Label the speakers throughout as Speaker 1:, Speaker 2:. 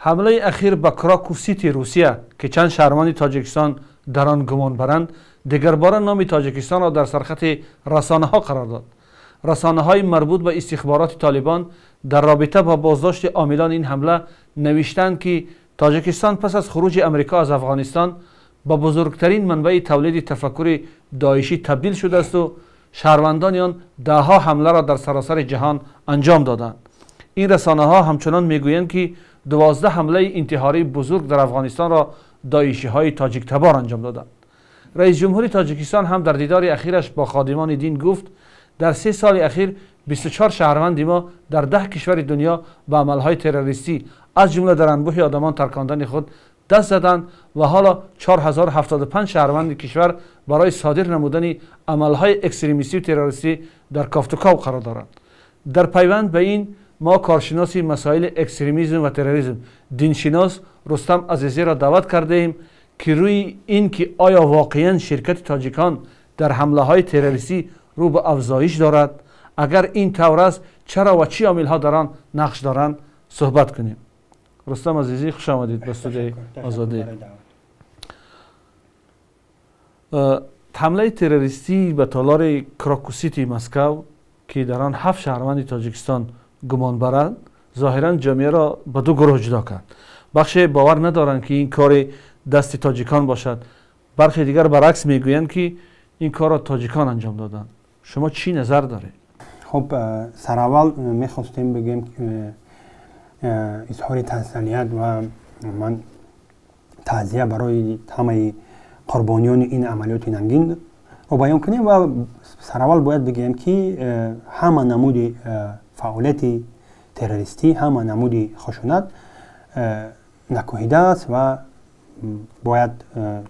Speaker 1: حمله اخیر به کراکوس سیتی روسیه که چند شهروند تاجیکستان در آن گمان برند، دیگرباره نام تاجیکستان را در سرخط رسانه ها قرار داد. رسانه های مربوط به استخبارات طالبان در رابطه با بازداشت عاملان این حمله نوشتند که تاجیکستان پس از خروج امریکا از افغانستان به بزرگترین منبع تولید تفکر داعشی تبدیل شده است و شهروندان آن دهها حمله را در سراسر جهان انجام دادند. این رسانه ها همچنان میگویند که 12 حمله انتحاری بزرگ در افغانستان را داعشی های تاجیک تبار انجام دادند. رئیس جمهوری تاجیکستان هم در دیدار اخیرش با خادمان دین گفت در 3 سال اخیر 24 شهروند ما در 10 کشور دنیا به عملهای تروریستی از جمله در انبوه آدمان ترکاندن خود دست زدند و حالا 4075 شهروند کشور برای صادر نمودن عملهای اکستریمیستی و تروریستی در کافتوکاو قرار دارند. در پیوند به این ما کارشناس مسائل اکستریمیسم و تروریسم دینشناس رستم عزیزی را دعوت کرده ایم که روی این که آیا واقعا شرکت تاجیکان در حمله های تروریستی رو به افزایش دارد، اگر این طور است چرا و چی عامل ها در آن نقش دارند صحبت کنیم. رستم عزیزی خوش آمدید به استودیوی آزادی. حمله تروریستی به تالار کراکوس سیتی مسکو که در آن 7 شهروند تاجیکستان گمان برند، ظاهرا جامعه را به دو گروه جدا کرد. بخش باور ندارند که این کار دست تاجیکان باشد، برخی دیگر برعکس میگویند که این کار را تاجیکان انجام دادند. شما چی نظر دارید؟
Speaker 2: خب سر اول میخواستیم بگیم اظهار تسلیت و من تعزیه برای همه قربانیان این عملیات ننگین رو بیان کنیم و سر اول باید بگیم که همه نمود فعالیت تروریستی، همه نمود خشونت نکوهیده است و باید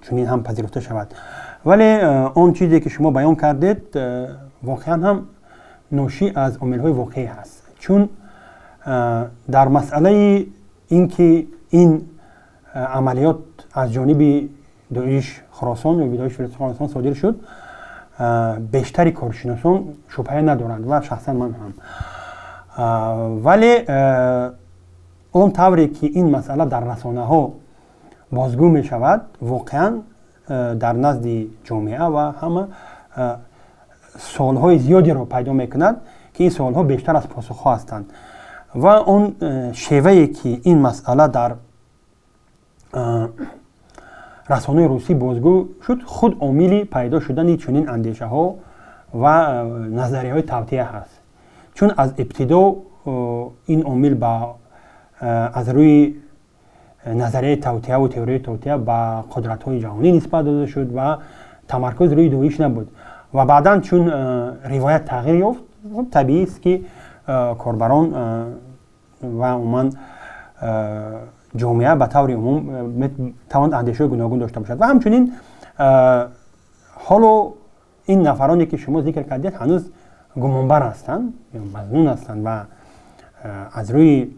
Speaker 2: چنین هم پذیرفته شود. ولی آن چیزی که شما بیان کردید واقعا هم ناشی از عامل‌های واقعی هست، چون در مسئله اینکه این عملیات از جانب داعش خراسان یا داعش خراسان صادر شد، بیشتری کارشناسان شبهه ندارند و شخصا من هم. ولی اون طوری که این مسئله در رسانه ها بازگو می شود واقعا در نزد جامعه و همه سوالهای زیادی را پیدا می کند که این سوالها بیشتر از پاسخ ها هستند و اون شیوهی که این مسئله در رسانه روسی بازگو شد خود عامل پیدا شدن چنین اندیشه ها و نظریه های توطئه هست، چون از ابتدا این عامل با از روی نظریه توطئه و تئوری توطئه به قدرت های جهانی نسبت داده شد و تمرکز روی داعش نبود و بعدا چون روایت تغییر یافت طبیعی است که کاربران و عموما جامعه به طور عموم توان اندیشه گوناگون داشته باشد. و همچنین حالا این نفرانی که شما ذکر کردید هنوز گمانبر هستند یا مظنون هستند و از روی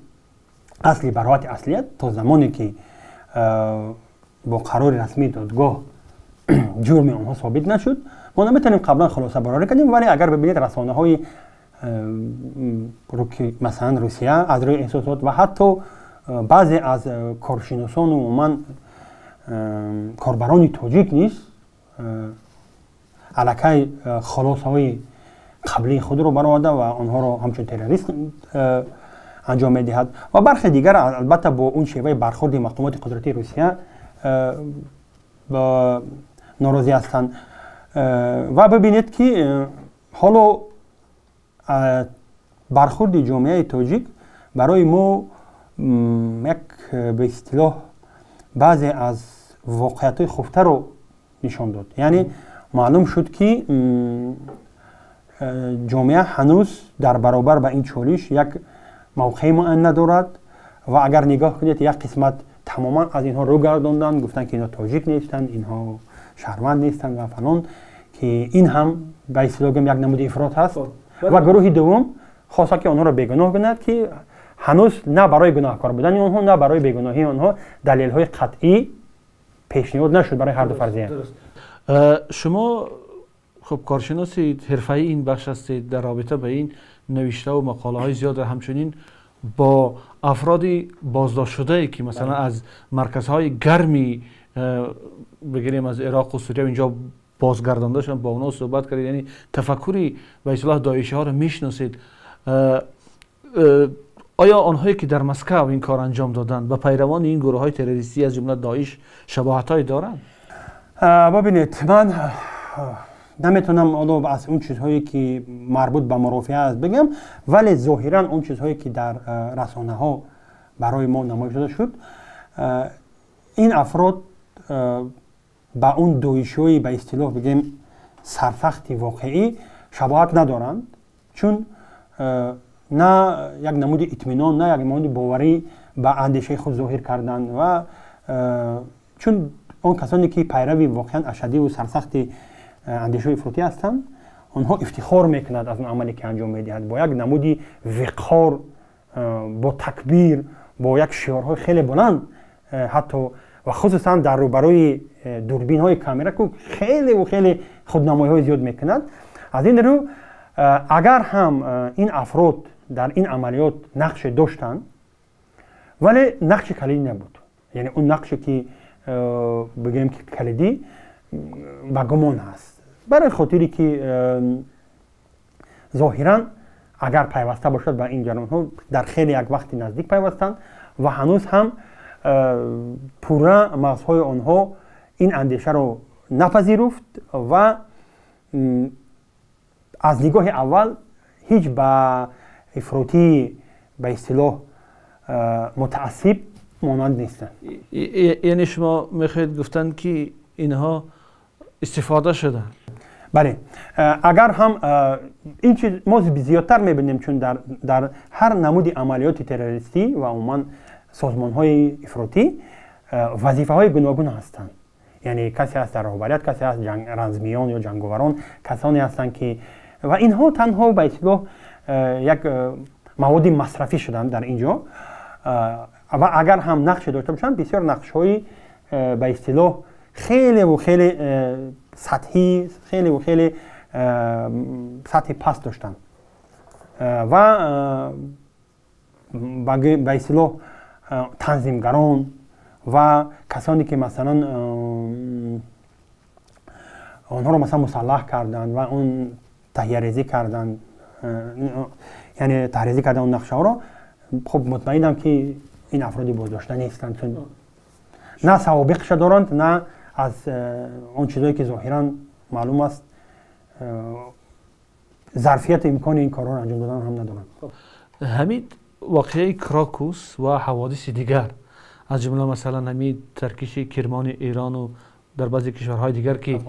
Speaker 2: اصلی براءت اصلیت تا زمانی که با قرار رسمی دادگاه جرم آنها ثابت نشد ما نمیتونیم قبلا خلاصه برآوری کنیم. ولی اگر ببینید رسانه های مثلا روسیه از روی احساسات و حتی بعضی از کارشناسان و عموما کاربران تاجیک نیست الکی خلاصه های قبلی خود رو برآورده و آنها رو همچون تروریست انجام میدهد و برخی دیگر البته با اون شیوه برخورد مقامات قدرتی روسیه ناراضی هستند. و ببینید که حالا برخورد جامعه تاجیک برای ما یک به اصطلاح بعضی از واقعیت خفته رو نشان داد. یعنی معلوم شد که جامعه هنوز در برابر به این چالش یک موقع معین ندارد و اگر نگاه کنید یک قسمت تماما از اینها رو گردوندن، گفتن که اینها تاجیک نیستند، اینها شهروند نیستند و فلان، که این هم به اصطلاح یک نمود افراط هست. و گروه دوم خواسته که آنها را بیگناه کند که هنوز نه برای گناهکار بودن آنها نه برای بیگناهی آنها دلیل های قطعی پیشنهاد نشد برای هر دو فرضیه.
Speaker 1: شما خب کارشناس حرفه‌ای این بخش هستید، در رابطه به این نوشته و مقاله های زیاد و همچنین با افراد بازداشت شده که مثلا از مرکزهای گرمی بگیریم از عراق و سوریه اینجا بازگردانده شدن، با اونا صحبت کردید، یعنی تفکری به اصطلاح داعشی ها رو میشناسید. آیا آنهایی که در مسکو این کار انجام دادند و پیروان این گروه های تروریستی از جمله داعش شباهت دارند؟
Speaker 2: ببینید، من نمیتونم از اون چیزهایی که مربوط به مرافعه است بگم، ولی ظاهرا اون چیزهایی که در رسانه ها برای ما نمایش داده شد، این افراد به اون داعشی‌های به اصطلاح بگیم سرسخت واقعی شباهت ندارند، چون نه یک نمود اطمینان، نه یک نمود باوری به اندیشه خود ظاهر کردند و چون اون کسانی که پیروی واقعا اشدی و سرسخت اندیشه افراطی هستند، آنها افتخار میکنند از اون عملی که انجام میدهند، با یک نمودی وقار، با تکبیر، با یک شعارهای خیلی بلند، حتی و خصوصا در روبروی دوربین های کامرا که خیلی و خیلی خودنمایی های زیاد میکنند. از این رو اگر هم این افراد در این عملیات نقش داشتند، ولی نقش کلیدی نبود، یعنی اون نقشی که بگیم که کلیدی به گمان هست، برای خاطری که ظاهرا اگر پیوسته باشد به این جریان ها در خیلی یک وقت نزدیک پیوستند و هنوز هم پورا مغزهای آنها این اندیشه رو نپذیرفت و از نگاه اول هیچ به افراطی به اصطلاح متعصب مانند نیستند.
Speaker 1: یعنی شما میخواهید گفتن که اینها استفاده شده؟
Speaker 2: بله، اگر هم این چیز ما زیادتر میبینیم، چون در هر نمود عملیات تروریستی و عموما سازمان های افراطی وظیفه های گوناگون هستند، یعنی کسی هست در رهبریت، کسی هست رزمیان یا جنگاوران، کسانی هستند که و اینها تنها به اصطلاح یک مواد مصرفی شدند در اینجا و اگر هم نقش داشته باشند، بسیار نقش های به اصطلاح خیلی و خیلی سطحی، خیلی و خیلی سطح پست داشتند و به اصطلاح تنظیمگران و کسانی که مثلا آنها رو مثلا مسلح کردند و اون تهیه ریزی کردند، یعنی تهیه کردن اون نقشه ها رو، خب مطمئنم که این افرادی بازداشته نیستند، چون نه سوابقش دارند، نه از اون چیزایی که ظاهرا معلوم است ظرفیت امکان این کارها رو انجام دادن هم ندارند.
Speaker 1: همین واقعه کراکوس و حوادث دیگر، از جمله مثلا همین ترکش کرمان ایران و در بعضی کشورهای دیگر که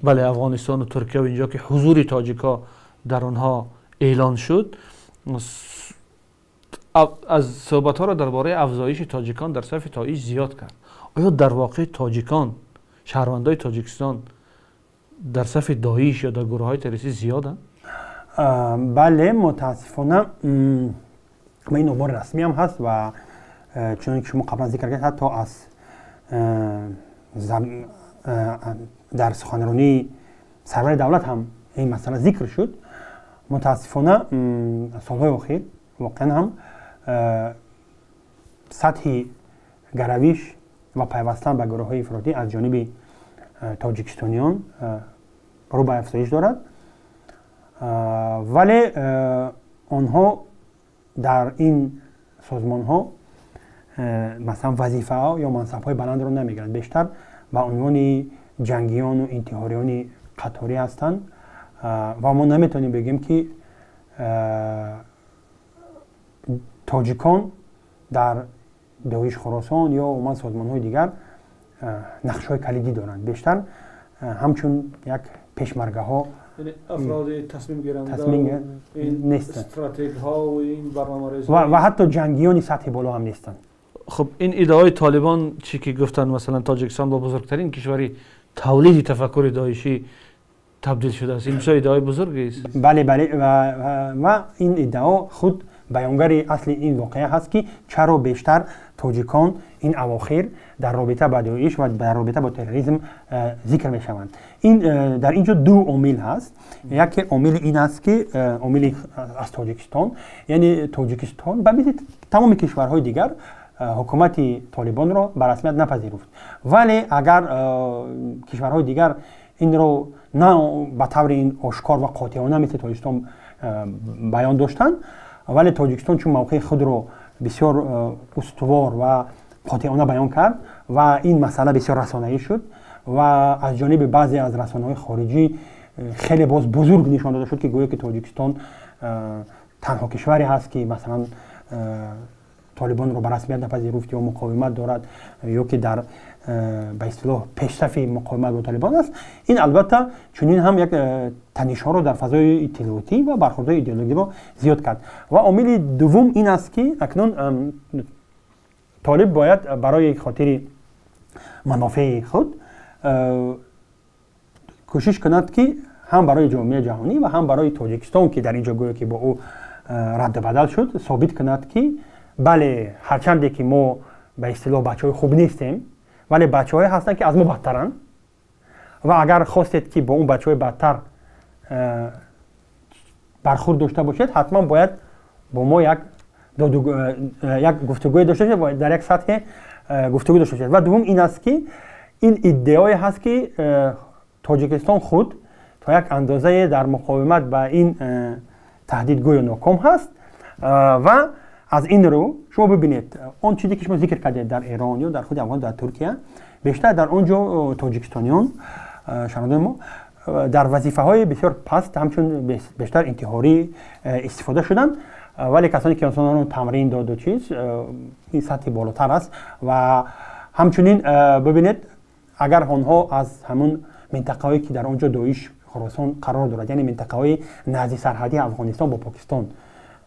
Speaker 1: بله افغانستان و ترکیه و اینجا که حضور تاجیکا در آنها اعلان شد، از صحبت ها را درباره افزایش تاجیکان در صف داعش زیاد کرد. آیا در واقع تاجیکان، شهروندای تاجیکستان در صف داعش یا در گروه های تروریستی زیادند؟
Speaker 2: بله، متاسفانه این امور رسمی هم هست و چون که شما قبلا ذکر کردید، حتی از در سخنرانی سرور دولت هم این مسئله ذکر شد. متاسفانه سالهای اخیر واقعا هم سطح گرویش و پیوستن به گروه های افراطی از جانب تاجیکستانیان رو به افزایش دارد، ولی آنها در این سازمان ها مثلا وظیفه ها یا منصب های بلند رو نمیگیرند، بیشتر به عنوان جنگیان و انتحاریان قطاری هستند و ما نمیتونیم بگیم که تاجیکان در داعش خراسان یا عموما سازمان های دیگر نقش های کلیدی دارند، بیشتر همچون یک پیشمرگه ها،
Speaker 1: یعنی افراد تصمیم گیرنده
Speaker 2: نیستند،
Speaker 1: استراتژی ها و این برنامه‌ریزی
Speaker 2: و حتی جنگیان سطح بالا هم نیستند.
Speaker 1: خب این ادعای طالبان چی که گفتن مثلا تاجیکستان با بزرگترین کشوری تولید تفکر داعشی تبدیل شده است، این بسیار ادعای بزرگی است.
Speaker 2: بله بله، و این ادعا خود بیانگر اصل این واقعه هست که چرا بیشتر тоҷикон ин авохир дар робита ба Доиш ва дар робита бо терроризм зикр мешаванд. Ин дар ин ҷо ду омил ҳаст. Яке омили ин аст, ки омили аз Тоҷикистон, яъне Тоҷикистон ба мисли тамоми кишварҳои дигар ҳукумати Толибонро ба расмият напазируфт. Вале агар кишварҳои дигар инро на ба таври ошкор ва қотеона мисли Тоҷикистон баён доштанд, вале Тоҷикистон чун мавқеи худро бисёр устувор ва қотеона баён кард ва ин масъала бисёр расонаӣ шуд ва аз ҷониби баъзе аз расонаҳои хориҷӣ хеле боз бузург нишон дода шуд, ки гӯё ки Тоҷикистон танҳо кишваре ҳаст, ки масалан Толибонро ба расмият напазируфт ё муқовимат дорад, ё ки дар ба истилоҳ пешсафи муқовимат бо Толибон аст. Ин албатта чунин ҳам як танишҳоро дар фазои иттилоотӣ ва бархӯрдҳои идеологиро зиёд кард. Ва омили дуввум ин аст, ки акнун Толиб бояд барои хотири манофеи худ кӯшиш кунад, ки ҳам барои ҷомеаи ҷаҳонӣ ва ҳам барои Тоҷикистон, ки дар ин ҷо гӯё ки бо ӯ радду бадал шуд, собит кунад, ки бале, ҳарчанде ки мо ба истилоҳ бачаҳои хуб нестем, вале бачаҳое ҳастанд, ки аз мо бадтаранд, ва агар хостед, ки бо он бачаҳои бадтар бархӯрд дошта бошед, ҳатман бояд бо мо як гуфтугӯе дошта бошед, дар як сатҳе гуфтугӯ дошта бошед. Ва дуввум ин аст, ки ин иддаое ҳаст, ки Тоҷикистон худ то як андозае дар муқовимат ба ин таҳдид гӯё ноком ҳаст. Ва аз ин рӯ шумо бибинед, он чизе ки шумо зикр кардед дар Эрон ё дар худи Афғон, дар Туркия, бештар дар он ҷо тоҷикистониён, шаҳрвандони мо, дар вазифаҳои бисёр паст, ҳамчун бештар интиҳорӣ истифода шуданд, вале касоне ки инсононро тамрин доду чиз, ин сатҳи болотар аст. Ва ҳамчунин бибинед, агар онҳо аз ҳамун минтақаҳое, ки дар он ҷо Доиш Хуросон қарор дорад, яъне минтақаҳои назди сарҳадии Афғонистон бо Покистон,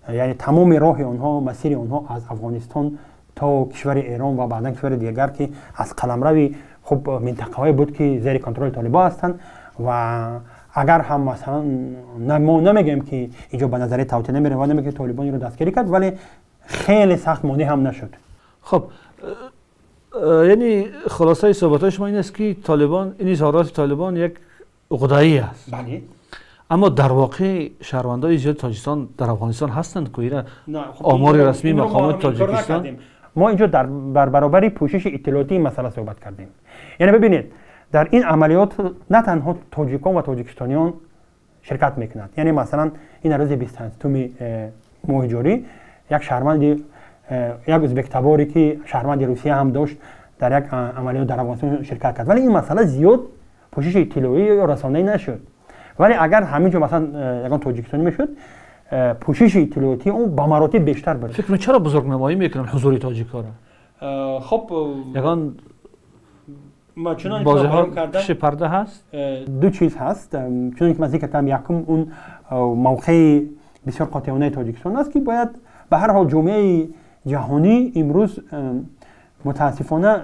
Speaker 2: яъне тамоми роҳи онҳо, масири онҳо аз Афғонистон то кишвари Эрон ва баъдан кишвари дигар, ки аз қаламрави хуб минтақаҳое буд, ки зери контроли Толибо ҳастанд. Ва агар ҳам масалан мо намегӯем, ки инҷо ба назарияи тавтиа намерем ва намегӯем, ки Толибон инро дастгирӣ кард, вале хеле сахт монеъ ҳам нашуд.
Speaker 1: Хуб, яъне хулосаи суҳбатҳои шумо ин аст, ки Толибон, ин изҳороти Толибон як уқдаӣ аст.
Speaker 2: Бале.
Speaker 1: Аммо дар воқеъ шаҳрвандони зиёди Тоҷикистон дар Афғонистон ҳастанд, ки ира омори расмии мақомоти Тоҷикистон.
Speaker 2: Мо инҷо дар баробари пӯшиши иттилоотии масъала суҳбат кардем. Яъне бибинед, дар ин амалиёт на танҳо тоҷикон ва тоҷикистониён ширкат мекунанд. Яъне масалан ин рӯзи 28-уми моҳи ҷорӣ як шаҳрванди, як ӯзбектаборе, ки шаҳрванди Русия ҳам дошт, дар як амалиёт дар Афғонистон ширкат кард, вале ин масъала зиёд пӯшиши иттилоӣ ё расонаӣ нашуд. Вале агар ҳамин ҷо масалан ягон тоҷикистонӣ мешуд, пӯшиши иттилоотии он ба маротиб бештар буд.
Speaker 1: Фикр чаро бузургнамоӣ мекунанд ҳузури тоҷикҳоро?
Speaker 2: Хуб,
Speaker 1: ягон бозиҳо пушти парда ҳаст?
Speaker 2: Ду чиз ҳаст. Чуноне ки ман зикр кардам, якум он мавқеи бисёр қотеонаи Тоҷикистон аст, ки бояд ба ҳар ҳол ҷомеаи ҷаҳонӣ имрӯз мутаассифона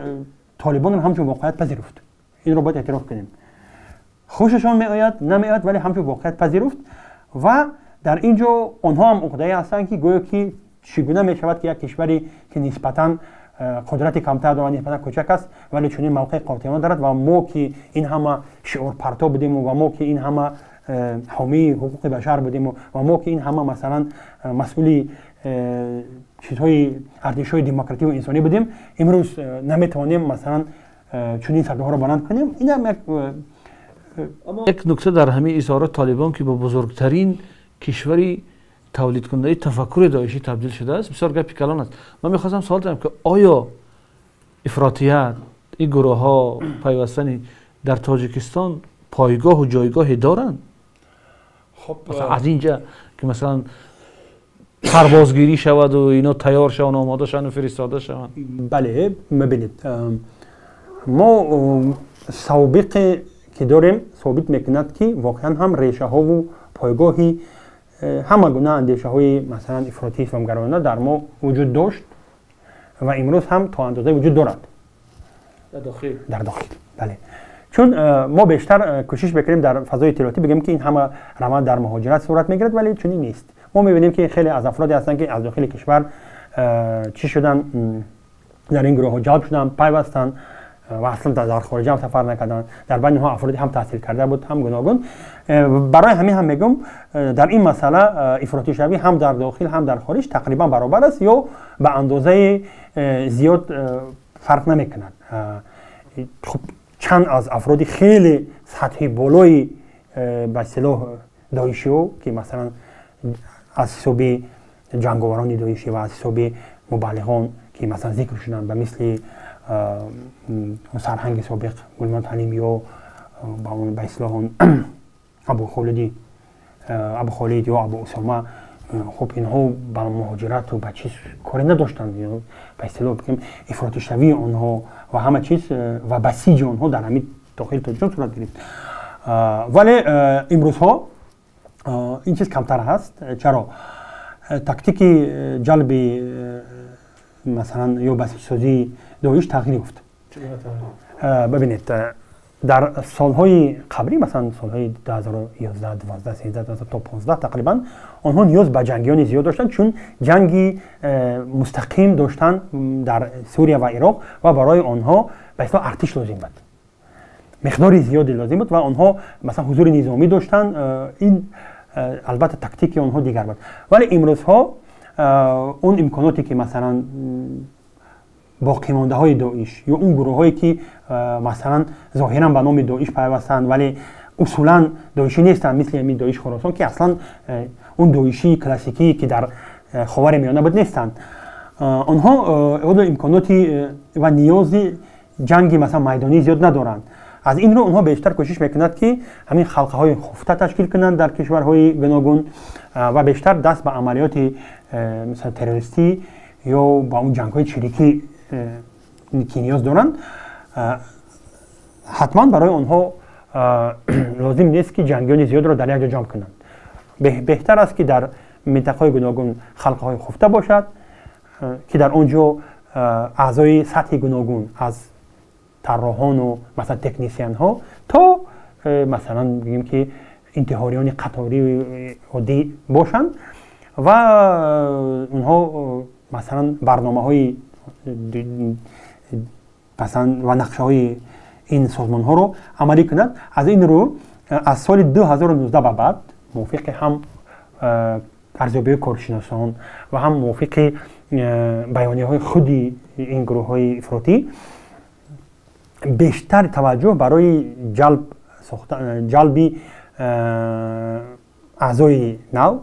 Speaker 2: Толибонро ҳамчун воқеият пазируфт. Инро бояд эътироф кунем. Хушашон меояд, намеояд, вале ҳамчун воқеият пазируфт. Ва дар ин ҷо онҳо ҳам уқдае ҳастанд, ки гӯё ки чӣ гуна мешавад, ки як кишваре, ки нисбатан қудрати камтар дорад, нисбатан кӯчак аст, вале чунин мавқеи қотеона дорад, ва мо ки ин ҳама шиорпарто будему ва мо ки ин ҳама ҳомии ҳуқуқи башар будему ва мо ки ин ҳама масалан масъули чизҳои артишҳои демокративу инсонӣ будем, имрӯз наметавонем масалан чунин садоҳоро баланд кунем. Инам
Speaker 1: як нукта дар ҳамин изҳорот Толибон, ки ба бузургтарин кишвари тавлидкунандаи тафаккури доишӣ табдил шудааст, бисёр гапи калон аст. Ман мехостам суол дорам, ки оё ифротият, ин гурӯҳҳо пайвастани дар Тоҷикистон пойгоҳу ҷойгоҳе доранд? Аз инҷа ки масалан парвозгирӣ шаваду ино тайёр шаванд, омода шаванд, фиристода шаванд.
Speaker 2: Бале, мебинед, мо собиқе ки дорем собит мекунад, ки воқеан ҳам решаҳову пойгоҳи ҳама гуна андешаҳои масалан ифротии исломгароёна дар мо вуҷуд дошт ва имрӯз ҳам то андозае вуҷуд дорад дар дохил. Бале, чун мо бештар кӯшиш мекунем дар фазои иттилоотӣ бигӯем, ки ин ҳама раванд дар муҳоҷират сурат мегирад, вале чунин нест. Мо мебинем, ки хеле аз афроде ҳастанд, ки аз дохили кишвар чӣ шуданд. дар ин гурӯҳҳо ҷалб шуданд, пайвастанд ва аслан дар хориҷа ҳам сафар накарданд. Дар байни онҳо афроди ҳам таҳсил карда буд, ҳам гуногун. Барои ҳамин ҳам мегӯм, дар ин масъала ифротишавӣ ҳам дар дохил, ҳам дар хориҷ тақрибан баробар аст ё ба андозаи зиёд фарқ намекунад. Хуб, чанд аз афроди хеле сатҳи болои ба истилоҳ доишиҳо, ки масалан аз ҳисоби ҷанговарони доишӣ ва аз ҳисоби мубаллиғон, ки масалан зикр шуданд, ба мисли сарҳанги собиқ Гулмон Ҳалим ё ба истилоҳ он Абу Холид ё Абу Усома, хуб, инҳо ба муҳоҷирату ба чиз коре надоштанд. Ба истилоҳ бигем, ифротишавии онҳо ва ҳама чиз ва басиҷи онҳо дар ҳамин дохили Тоҷикистон сурат гирифт. Вале имрӯзҳо ин чиз камтар ҳаст. Чаро? Тактики ҷалби масалан ё басиҷсозии доиш тағйир ёфт. Бибинед, дар солҳои қаблӣ, масалан солҳои 2011, 12, 13 то 15 тақрибан, онҳо ниёз ба ҷангиёни зиёд доштанд, чун ҷанги мустақим доштанд дар Сурия ва Ироқ ва барои онҳо ба истилоҳ артиш лозим буд, миқдори зиёде лозим буд ва онҳо масалан ҳузури низомӣ доштанд. Ин албатта тактики онҳо дигар буд. Вале имрӯзҳо он имконоте ки масалан боқимондаҳои доиш ё он гурӯҳҳое ки масалан зоҳиран ба номи доиш пайвастанд, вале усулан доишӣ нестанд, мисли ҳамин Доиш Хуросон, ки аслан он доишии классикие ки дар Ховари Миёна буд нестанд, онҳо имконоти ва ниёзи ҷанги масалан майдонии зиёд надоранд. Аз ин рӯ онҳо бештар кӯшиш мекунанд, ки ҳамин халқаҳои хуфта ташкил кунанд дар кишварҳои гуногун ва бештар даст ба амалиёти масалан террористӣ ё ба он ҷангҳои чирикӣ ки ниёз доранд. Ҳатман барои онҳо лозим нест, ки ҷангиёни зиёдро дар як ҷо ҷамъ кунанд. Беҳтар аст, ки дар минтақаҳои гуногун халқаҳои хуфта бошад, ки дар он ҷо аъзои сатҳи гуногун, аз тарроҳону масалан технисианҳо то масалан бигем ки интиҳориёни қатории оддӣ бошанд ва онҳо масалан барномаҳои масалан ва нақшаҳои ин созмонҳоро амалӣ кунанд. Аз ин рӯ аз соли 2019 ба баъд, мувофиқи ҳам арзёбиҳои коршиносон ва ҳам мувофиқи баёнияҳои худи ин гурӯҳҳои ифротӣ, бештар таваҷҷӯҳ барои ҷалби аъзои нав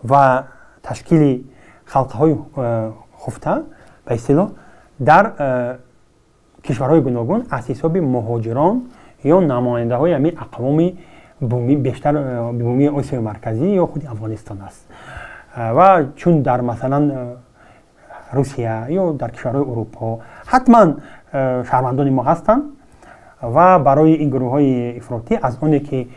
Speaker 2: ва ташкили халқаҳои хуфта ба истилоҳ дар кишварҳои гуногун аз ҳисоби муҳоҷирон ё намояндаҳои ҳамин ақвоми бумӣ, бештар бумии Осиёи Марказӣ ё худи Афғонистон аст. Ва чун дар масалан Русия ё дар кишварҳои Урупо ҳатман шаҳрвандони мо ҳастанд ва барои ин гурӯҳҳои ифротӣ аз оне ки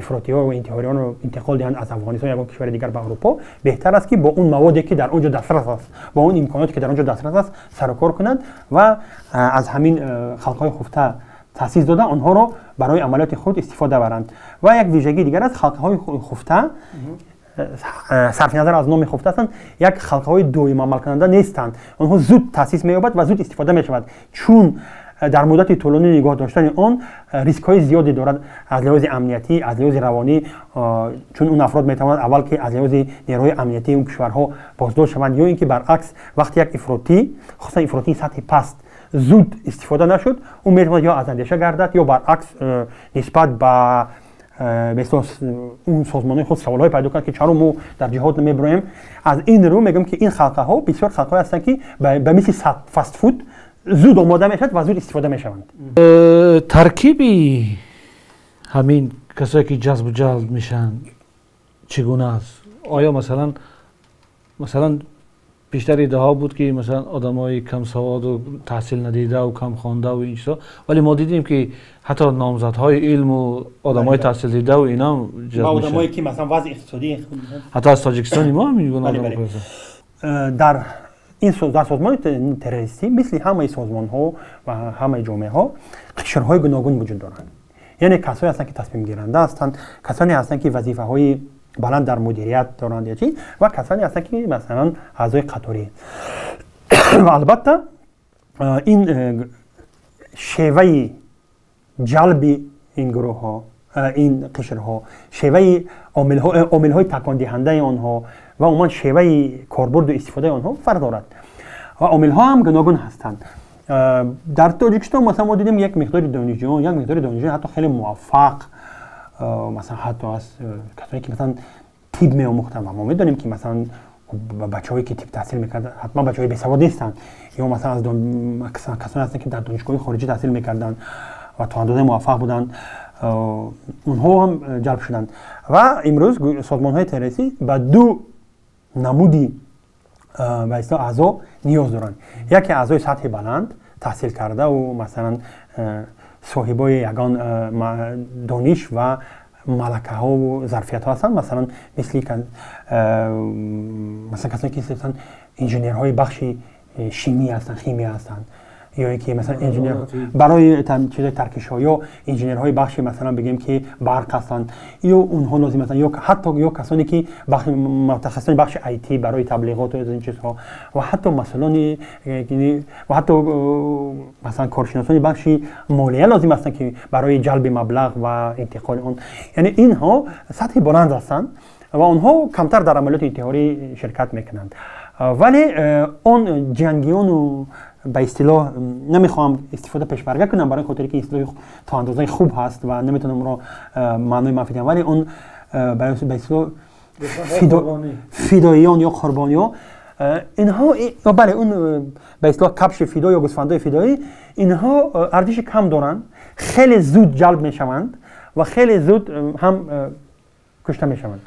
Speaker 2: ифротиҳо ва интиҳориёнро интиқол диҳанд аз Афғонистон ягон кишвари дигар ба Аврупо, беҳтар аст, ки бо он маводе ки дар он ҷо дастрас аст, бо он имконоте ки дар он ҷо дастрас аст, сарукор кунанд ва аз ҳамин халқҳои хуфта таъсис дода, онҳоро барои амалиёти худ истифода баранд. Ва як вижагии дигар аст: халқаҳои хуфта, сарфи назар аз номи хуфта ҳастанд, як халқаҳои доим амалкунанда нестанд. Онҳо зуд таъсис меёбад ва зуд истифода мешавад, чун дар муддати тӯлонӣ нигоҳ доштани он рискҳои зиёде дорад аз лиҳози амниятӣ, аз лиҳози равонӣ, чун он афрод метавонанд аввал ки аз лиҳози нерӯҳои амниятии он кишварҳо боздошт шаванд ё ин ки баръакс, вақте як ифротӣ, хусусан ифротии сатҳи паст, зуд истифода нашуд, ӯ метавонад ё аз андеша гардад ё баръакс нисбат ба он созмонҳои худ саволҳое пайдо кунад, ки чаро мо дар ҷиҳод намебироем. Аз ин рӯ мегӯям, ки ин халқаҳо бисёр халқаҳое ҳастанд, ки ба мисли фастфуд зуд омода мешавад ва зуд истифода мешаванд.
Speaker 1: Таркиби ҳамин касое ки ҷазбу ҷалб мешаванд, чӣ гуна аст? Оё масалан пештар иддао буд, ки масалан одамои камсаводу таҳсил надидаву камхондаву ин чизҳо, вале мо дидем, ки ҳатто номзадҳои илму одамои таҳсилдидаву инам ҷазб
Speaker 2: одамое ки масалан вазъи иқтисодӣ
Speaker 1: ҳатто аз Тоҷикистони мо ҳам ин гуна одам.
Speaker 2: Дар ин дар созмони террористӣ, мисли ҳамаи созмонҳо ва ҳамаи ҷомеаҳо, қишрҳои гуногун вуҷуд доранд. Яъне касое ҳастанд, ки тасмимгиранда ҳастанд, касоне ҳастанд, ки вазифаҳои баланд дар мудирият доранд ё чи, ва касоне ҳастанд, ки масалан аъзои қаторӣ. Ва албатта Ин шеваи ҷалби ин гурӯҳҳо, ин қишрҳо, шеваи омилҳои такондиҳандаи онҳо ва умуман шеваи корбурду истифодаи онҳо фарқ дорад ва омилҳо ҳам гуногун ҳастанд. Дар Тоҷикистон, масалан, мо дидем, як миқдори донишҷӯён, як миқдори донишҷӯён, ҳатто хеле муваффақ, масалан, ҳатто аз касоне, ки, масалан, тиб меомӯхтанд, ва мо медонем, ки, масалан, бачаҳое, ки тиб таҳсил мекарданд, ҳатман бачаҳои бесавод нестанд, ё, масалан, аз касоне ҳастанд, ки дар донишгоҳи хориҷӣ таҳсил мекарданд ва то андозае муваффақ буданд, онҳо ҳам ҷалб шуданд. Ва имрӯз созмонҳои террористӣ ба ду намуди, ба истилоҳ, аъзо ниёз доранд. Яке аъзои сатҳи баланд, таҳсил кардаву, масалан, соҳибои ягон дониш ва малакаҳову зарфиятҳо ҳастанд, масалан, мисли, масалан, касоне, ки инженерҳои бахши шимия ҳастанд, химия ҳастанд, ё ин ки, масалан, инженер барои чизои таркишҳо, ё инженерҳои бахши, масалан, бигем, ки барқ ҳастанд, ё онҳо лозим ҳастанд, ё ҳатто ё касоне, ки мутахассисони бахши IT барои таблиғоту ин чизҳо, ва ҳатто масъулони, ва ҳатто, масалан, коршиносони бахши молия лозим ҳастанд, ки барои ҷалби маблағ ва интиқоли он. Яъне инҳо сатҳи баланд ҳастанд ва онҳо камтар дар амалиёти интиҳорӣ ширкат мекунанд. Вале он ҷангиёну, ба истилоҳ, намехоҳам истифода пешмарга кунам, барои хотире ки истилоҳи то андозаи хуб ҳаст ва наметавонам онро маънои манфӣ диҳам, вале он, ба истилоҳ, фидоиён ё қурбониҳо, инҳо, бале, он, ба истилоҳ, кабши фидо ё гӯсфандои фидоӣ, инҳо арзиши кам доранд, хеле зуд ҷалб мешаванд ва хеле зуд ҳам кушта мешаванд.